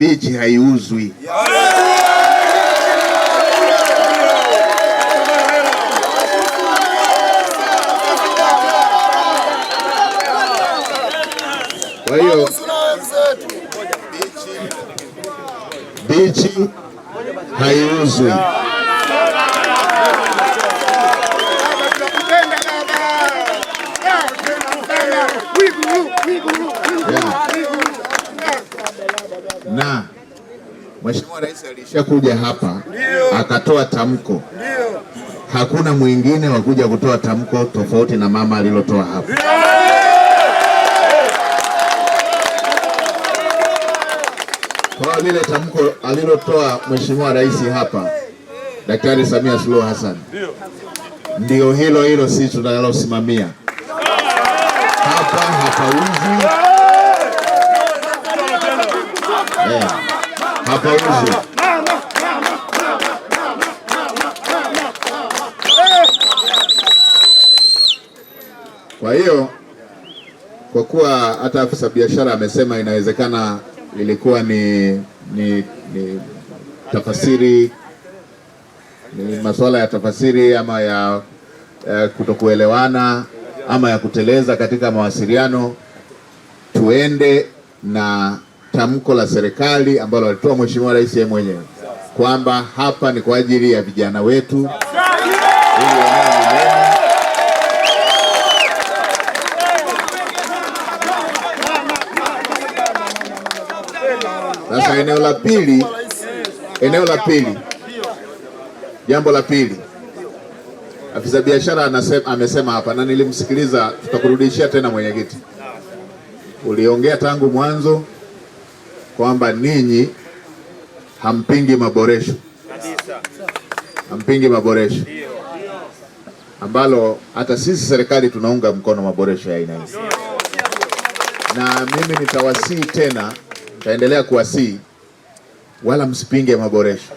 Bichi haiuzwi. Kwa hiyo bichi haiuzwi. Na Mheshimiwa Rais alishakuja hapa akatoa tamko. Hakuna mwingine wa kuja kutoa tamko tofauti na mama alilotoa hapa. Kwa lile tamko alilotoa Mheshimiwa Rais hapa, Daktari Samia Suluhu Hassan, ndio hilo hilo sisi tunalosimamia hapa. Hapauzwi, hapauzwi. Kwa hiyo kwa kuwa hata afisa biashara amesema inawezekana ilikuwa ni tafasiri, ni masuala ya tafasiri ama ya kutokuelewana ama ya kuteleza katika mawasiliano, tuende na tamko la serikali ambalo alitoa Mheshimiwa Rais yeye mwenyewe kwamba hapa ni kwa ajili ya vijana wetu, ili eneo ni lenu. Sasa eneo la pili, eneo la pili, jambo la pili, afisa biashara amesema hapa na nilimsikiliza, tutakurudishia tena mwenyekiti. Uliongea tangu mwanzo kwamba ninyi hampingi maboresho, hampingi maboresho, ambalo hata sisi serikali tunaunga mkono maboresho ya aina hii. Na mimi nitawasihi tena, nitaendelea kuwasihi wala msipinge maboresho,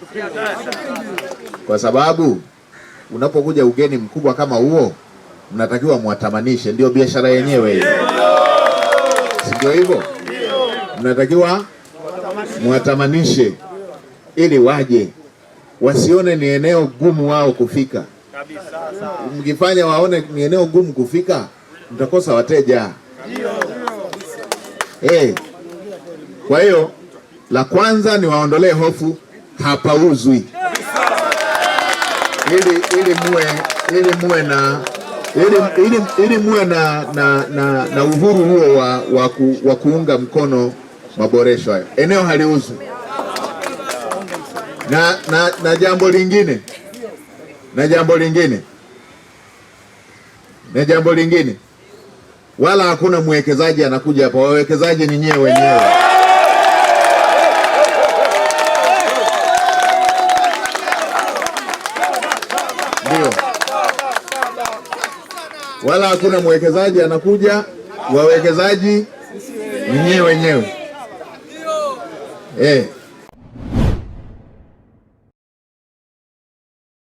kwa sababu unapokuja ugeni mkubwa kama huo mnatakiwa muwatamanishe, ndio biashara yenyewe hiyo, si ndio hivyo? Mnatakiwa muwatamanishe ili waje, wasione ni eneo gumu wao kufika. Mkifanya waone ni eneo gumu kufika, mtakosa wateja. Kwa hiyo la kwanza ni waondolee hofu, hapauzwi, ili muwe na, ili muwe na uhuru huo wa kuunga mkono maboresho hayo. Eneo haliuzwi. Na jambo lingine, na jambo lingine, na jambo lingine, wala hakuna mwekezaji anakuja hapa. Wawekezaji ni nyewe wenyewe. Ndio. Wala hakuna mwekezaji anakuja, wawekezaji ni nyewe wenyewe.